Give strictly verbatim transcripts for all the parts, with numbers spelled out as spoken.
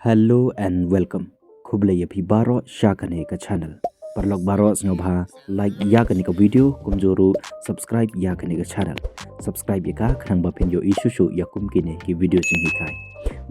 Hello and welcome. Khublei ïa phi baroh sha kane ka channel. Paralok baroh sngewbha like ïa kane ka video, kumjuh ruh subscribe ïa kane ka channel. Subscribe ïa ka khnang ba phin ïohi shuh shuh ïa kum kine ki video jinghikai.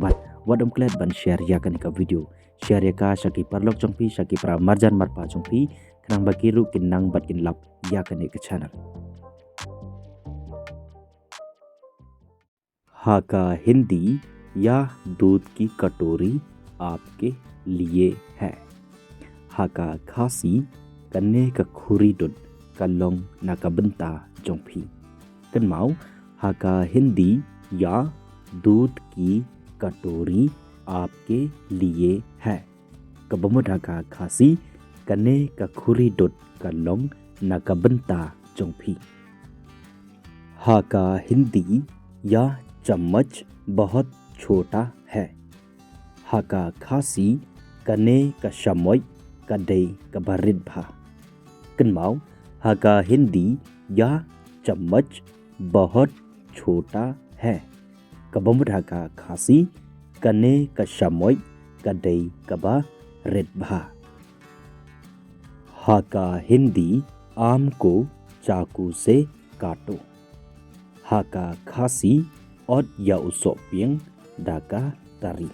Bad wat ym klet ban share ïa kane ka video. Share ïa ka sha ki paralok jong phi, sha ki para marjan marpa jong phi, khnang ba ki ruh kin nang bad kin lap ïa kane ka channel. Ha ka Hindi, यह दूध की कटोरी आपके लिए है. Ha ka Khasi, kane ka khuri dud ka long na ka bynta jong phi. Kynmaw, ha ka Hindi, यह दूध की कटोरी आपके लिए है. Kaba mut ha ka Khasi, kane ka khuri dud ka long na ka bynta jong phi. Ha ka Hindi, यह चम्मच बहुत छोटा है. Ha ka Khasi, kane ka shamoit ka dei kaba rit bha. Kynmaw, ha ka Hindi, यह चम्मच बहुत छोटा है. Kaba mut ha ka Khasi, kane ka shamoit ka dei kaba rit bha. Ha ka Hindi, आम को चाकू से काटो. Ha ka Khasi, ot ïa u sohpieng da ka tari.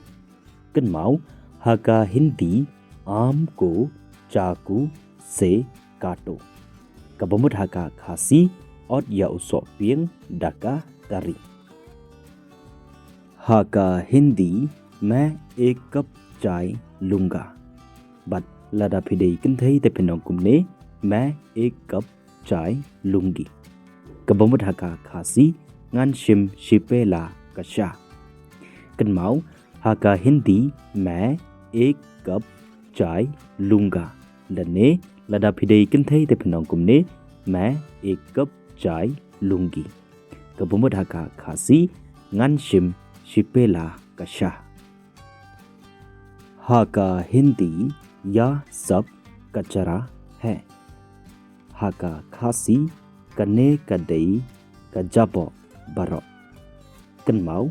Kynmaw, ha ka Hindi, आम को चाकू से काटो. Kaba mut ha ka Khasi, ot ïa u sohpieng da ka tari. Ha ka Hindi, मैं एक कप चाय लूंगा. Bad lada phi dei kynthei te phin ong kumne, मैं एक कप चाय लूंगी. Kaba mut ha ka Khasi, ngan shim shi pela ka sha. Kynmaw, ha ka Hindi, मैं एक कप चाय लूंगा. Lane, lada phi dei kynthei te phin ong kumne, मैं एक कप चाय लूंगी. Kaba mut ha ka Khasi, ngan shim shi pela ka sha. Ha ka Hindi, यह सब कचरा है. Ha ka Khasi, kane ka dei ka jaboh baroh. Kynmaw,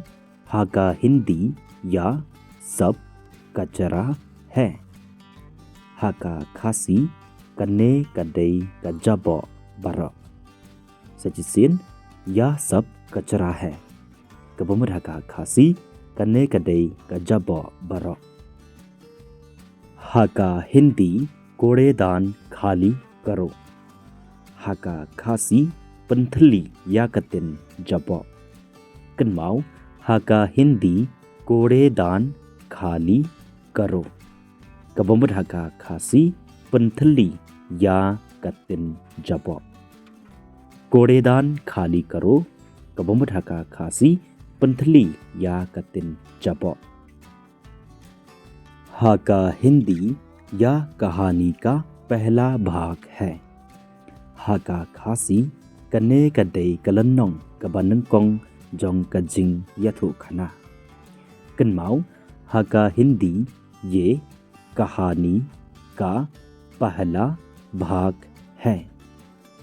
ha ka Hindi, यह सब कचरा है. Ha ka Khasi, kane ka dei ka jaboh baroh. Sa shisien, यह सब कचरा है. Kaba mut ha ka Khasi, kane ka dei ka jaboh baroh. Ha ka Hindi, कूड़ेदान खाली करो. Ha ka Khasi, pynthylli ïa ka tin jaboh. Kynmaw, ha ka Hindi, कूड़ेदान खाली करो. Kaba mut ha ka Khasi, pynthylli ïa ka tin jaboh. कूड़ेदान खाली करो. Kaba mut ha ka Khasi, pynthylli ïa ka tin jaboh. Ha ka Hindi, यह कहानी का पहला भाग है. Ha ka Khasi, kane ka dei ka lynnong kaba nyngkong jong ka jingïathuhkhana. Kynmaw, ha ka Hindi, ये कहानी का पहला भाग है.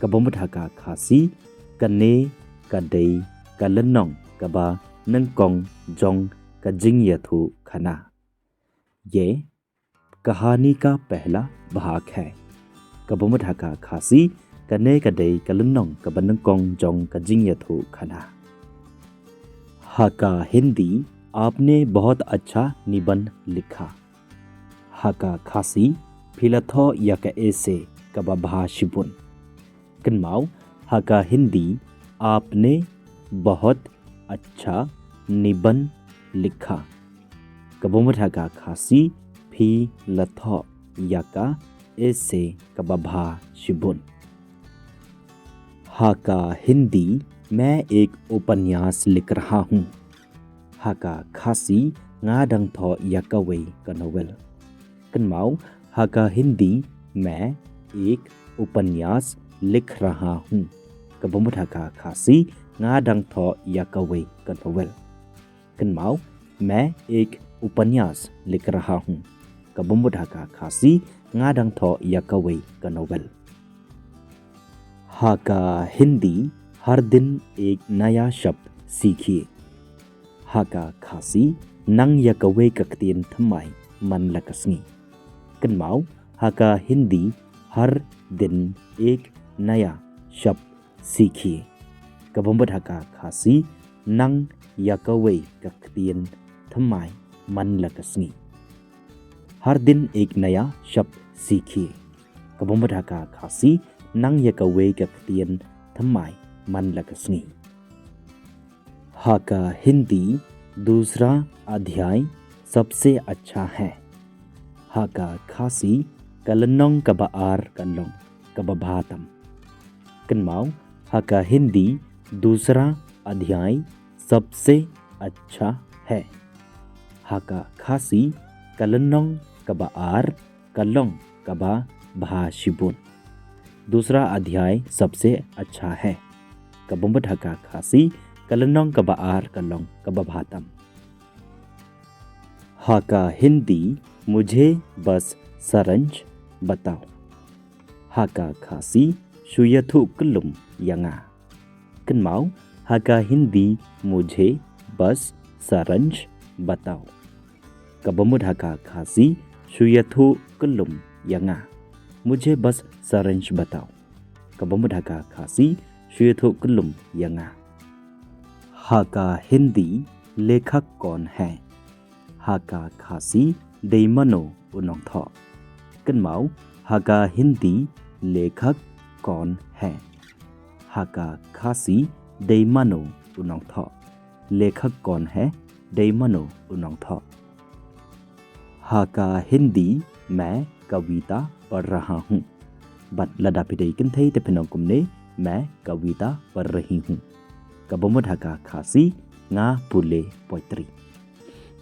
Kaba mut ha ka Khasi, kane ka dei ka lynnong kaba nyngkong jong ka jingïathuhkhana. ये कहानी का पहला भाग है. Kaba mut ha ka Khasi, kane ka dei ka lynnong kaba nyngkong jong ka jingïathuhkhana. Ha ka Hindi, आपने बहुत अच्छा निबंध लिखा. Ha ka Khasi, phi la thoh ïa ka essay kaba bha shibun. Kynmaw, ha ka Hindi, आपने बहुत अच्छा निबंध लिखा. Kaba mut ha ka Khasi, phi la thoh ïa ka essay kaba bha shibun. Ha ka Hindi, मैं एक उपन्यास लिख रहा हूँ. Ha ka Khasi, nga dang thoh ïa kawei ka novel. Kynmaw, ha ka Hindi, मैं एक उपन्यास लिख रहा हूँ. Kaba mut ha ka Khasi, nga dang thoh ïa kawei ka novel. Kynmaw, मैं एक उपन्यास लिख रहा हूँ. Kaba mut ha ka Khasi, nga dang thoh ïa kawei ka novel. Ha ka Hindi, हर दिन एक नया शब्द सीखिए. Ha ka Khasi, Nang ïa kawei ka ktien thymmai man la ka sngi. Kynmaw, ha ka Hindi, har din ek naya shabd sikhiye. Kaba mut ha ka Khasi, nang ïa kawei ka ktien thymmai man la ka sngi. Har din ek naya shabd sikhiye. Kaba mut ha ka Khasi, nang ïa kawei ka ktien thymmai man la ka sngi. Ha ka Hindi, dusra adhyay sabse achha hai. Ha ka Khasi, ka lynnong kaba ar ka long kaba bha tam. Kynmaw, ha ka Hindi, dusra adhyay sabse achha hai. Ha ka Khasi, ka lynnong kaba ar ka long kaba bha shibun. Dusra adhyay sabse achha hai. Kaba mut ha ka Khasi, ka lynnong kaba ar ka long kaba bha tam. Ha ka Hindi, mujhe bas saranj batao. Ha ka Khasi, shu ïathuh kyllum ïa nga. Kynmaw, ha ka Hindi, mujhe bas saranj batao. Kaba mut ha ka Khasi, shu ïathuh kyllum ïa nga. Mujhe bas saranj batao. Kaba mut ha ka Khasi, shu ïathuh kyllum ïa nga. Ha ka Hindi, lekhak kaun hai? Ha ka Khasi, dei mano u nongthoh? Kynmaw, ha ka Hindi, lekhak kaun hai? Ha ka Khasi, dei mano u nongthoh? Lekhak kaun hai? Dei mano u nongthoh? Ha ka Hindi, main kavita padh raha hoon. Bad lada phi dei kynthei te phin ong kumne, main kavita padh rahi hoon. Kaba mut ha ka Khasi, nga pule poetry.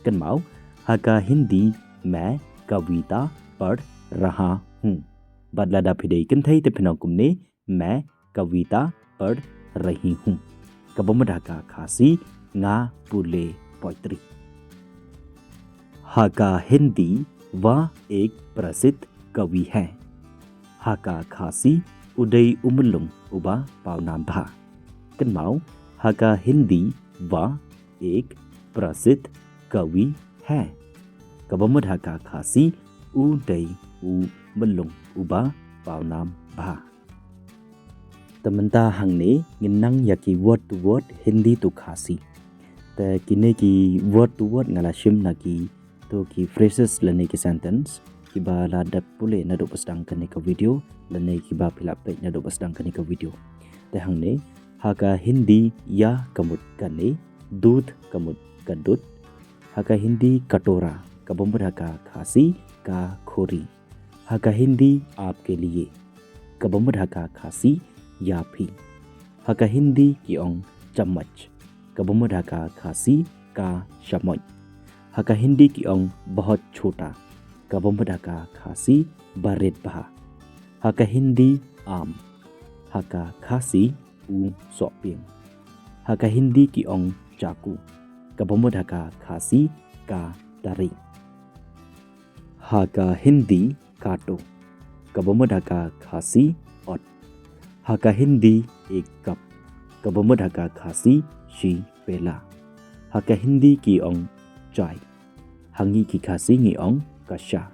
Kynmaw, ha ka Hindi, main kavita padh raha hoon. Bad lada phi dei kynthei te phin ong kumne, main kavita padh rahi hoon. Kaba mut ha ka Khasi, nga pule poetry. Ha ka Hindi, vah ek prasidh kavi hai? Ha ka Khasi, u dei u myllung uba pawnam bha. Kynmaw, ha ka Hindi, vah ek prasidh kavi hai? Kaba mut ha ka Khasi, u dei u myllung uba pawnam bha. Te mynta hangne ngin nang ïa ki word to word Hindi to Khasi. Te kine ki word to word nga la shim na ki, to ki phrases lane ki sentence kiba la dep pule naduh ba sdang kane ka video lane kiba phi la peit naduh ba sdang kane ka video. Te hangne, ha ka Hindi, ya ka mut kane, dudh ka mut ka dud. Ha ka Hindi, katora, kaba mut ha ka Khasi, ka khuri. Ha ka Hindi, aapke liye, kaba mut ha ka Khasi, ïa phi. Ha ka Hindi ki ong chammach, kaba mut ha ka Khasi, ka shamoit. Ha ka Hindi ki ong bahut chhota, kaba mut ha ka Khasi, barit bha. Ha ka Hindi, aam, ha ka Khasi, u sohpieng. Ha ka Hindi ki ong chaku, kaba mut ha ka Khasi, ka tari. Ha ka Hindi, kaato, kaba mut ha ka Khasi, ot. Ha ka Hindi, ek cup, kaba mut ha ka Khasi, shi pela. Ha ka Hindi ki ong chai, ha ngi ki Khasi ngi ong kasha.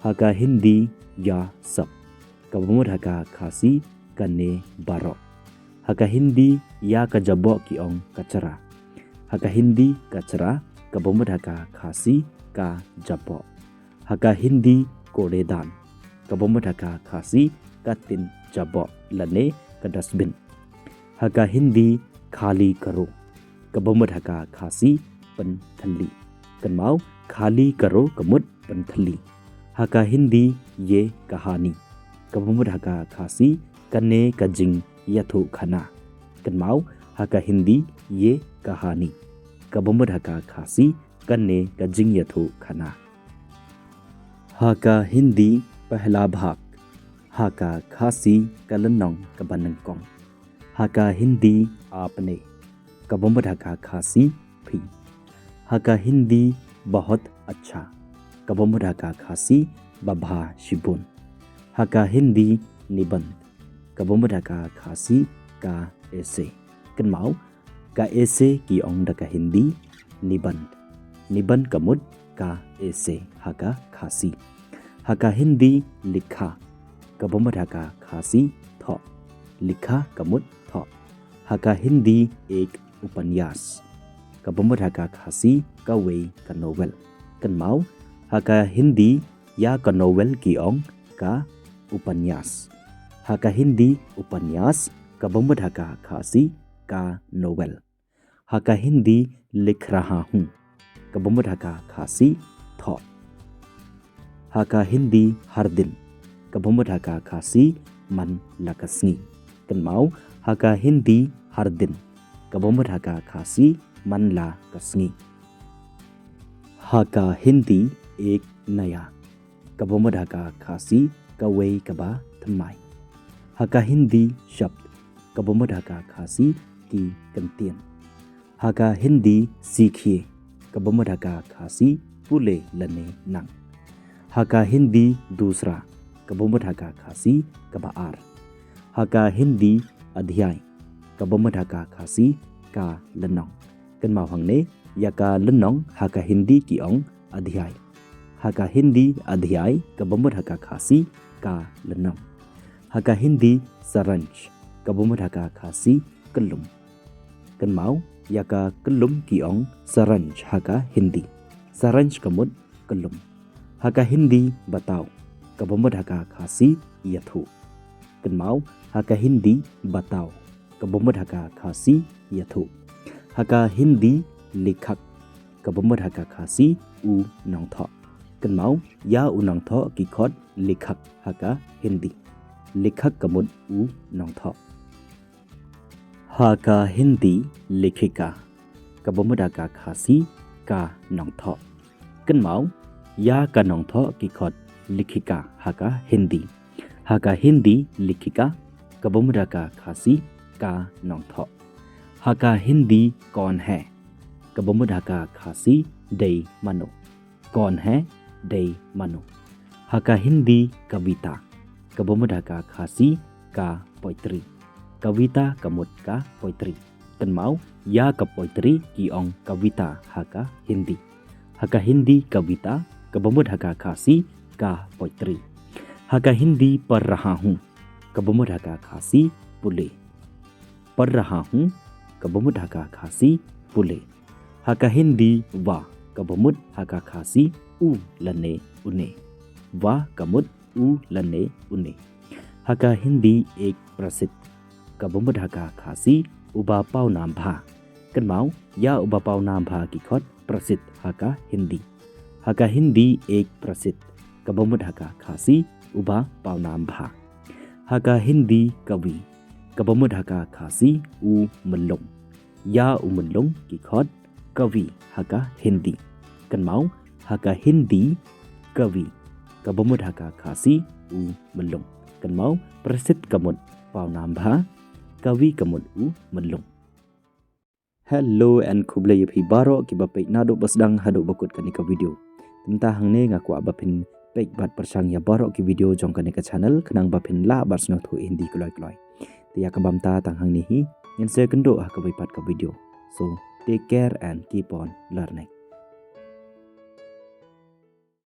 Ha ka Hindi, ya sab, kaba mut ha ka Khasi, kane baroh. Ha ka Hindi, ya ka jaboh ki ong kachra. Ha ka Hindi, kachra, kaba mut ha ka Khasi, ka jaboh. Ha ka Hindi, kudedan, kaba mut ha ka Khasi, ka tin jaboh lane ka dustbin. Ha ka Hindi, khali karo, kaba mut ha ka Khasi, pynthylli. Kynmaw, khali karo ka mut pynthylli. Ha ka Hindi, ye kahani, kaba mut ha ka Khasi, kane ka jingïathuhkhana. Kynmaw, ha ka Hindi, ye kahani, kaba mut ha ka Khasi, kane ka jingïathuhkhana. Ha ka Hindi, pehla bhag, ha ka Khasi, ka lynnong kaba nyngkong. Ha ka Hindi, aapne, kaba mut ha ka Khasi, phi. Ha ka Hindi, bahut achha, kaba mut ha ka Khasi, babha shibun. Ha ka Hindi, nibandh, kaba mut ha ka Khasi, ka essay. Kynmaw, ka essay ki ong da ka Hindi, nibandh. Niban ka mut ka essay ha ka Khasi. Ha ka Hindi likha, kaba mut ha ka Khasi thoh. Likha ka mut thoh. Ha ka Hindi ek upanyas, kaba mut ha ka Khasi kawei ka novel. Kynmaw, ha ka Hindi ïa ka novel ki ong ka upanyas. Ha ka Hindi upanyas, kaba mut ha ka Khasi ka novel. Ha ka Hindi likh raha hoon, kaba mut ha ka Khasi thoh. Ha ka Hindi har din, kaba mut ha ka Khasi man la ka sngi. Kynmaw, ha ka Hindi har din, kaba mut ha ka Khasi man la ka sngi. Ha ka Hindi ek naya, kaba mut ha ka Khasi kawei kaba thymmai. Ha ka Hindi shabd, kaba mut ha ka Khasi ki kyntien. Ha ka Hindi sikhiye, kaba mut ha ka Khasi pule lane nang. Ha ka Hindi dusra, kaba mut ha ka Khasi kaba ar. Ha ka Hindi adhyay, kaba mut ha ka Khasi ka lynnong. Kynmaw hangne, ïa ka lynnong ha ka Hindi ki ong adhyay. Ha ka Hindi adhyay, kaba mut ha ka Khasi ka lynnong. Ha ka Hindi saransh, kaba mut ha ka Khasi kyllum. Kynmaw, ïa ka kyllum ki ong saransh ha ka Hindi. Saransh ka mut kyllum. Ha ka Hindi batao, kaba mut ha ka Khasi ïathuh. Kynmaw, ha ka Hindi batao, kaba mut ha ka Khasi ïathuh. Ha ka Hindi likhak, kaba mut ha ka Khasi u nongthoh. Kynmaw, ïa u nongthoh ki khot likhak ha ka Hindi. Likhak ka mut u nongthoh. Ha ka Hindi likhika, kaba mut ha ka Khasi ka nongthoh. Kynmaw, ïa ka nongthoh ki khot likhika ha ka Hindi. Ha ka Hindi likhika, kaba mut ha ka Khasi ka nongthoh. Ha ka Hindi kaun hai, kaba mut ha ka Khasi dei mano. Kaun hai dei mano. Ha ka Hindi kavita, kaba mut ha ka Khasi ka poetry. Kavita ka mut ka poetry. Kynmaw, ïa ka poetry ki ong kavita ha ka Hindi. Ha ka Hindi kavita, kaba mut ha ka Khasi ka poetry. Ha ka Hindi pad raha hoon, kaba mut ha ka Khasi pule. Pad raha hoon, kaba mut ha ka Khasi pule. Ha ka Hindi wah, kaba mut ha ka Khasi u lane une. Wah ka mut u lane une. Ha ka Hindi ek prasidh, kaba mut ha ka Khasi uba pawnam bha. Kynmaw, ïa uba pawnam bha ki khot prasidh ha ka Hindi. Ha ka Hindi ek prasidh, kaba mut ha ka Khasi uba pawnam bha. Ha ka Hindi kavi, kaba mut ha ka Khasi u myllung. Ïa u myllung ki khot kavi ha ka Hindi. Kynmaw, ha ka Hindi kavi, kaba mut ha ka Khasi u myllung. Kynmaw, prasidh ka mut pawnam bha, kavi ka mut u myllung. Hello and khublei ïa phi baroh kiba peit naduh ba sdang haduh ba kut kane ka video. Te mynta hangne nga kwah ba phin peit bad pyrshang ïa baroh ki video jong kane ka channel khnang ba phin lah bad sngewthuh Hindi kloi kloi. Te ïa kaba mynta tang hangne hi, ngin sa ïakynduh ha kawei pat ka video. So, take care and keep on learning.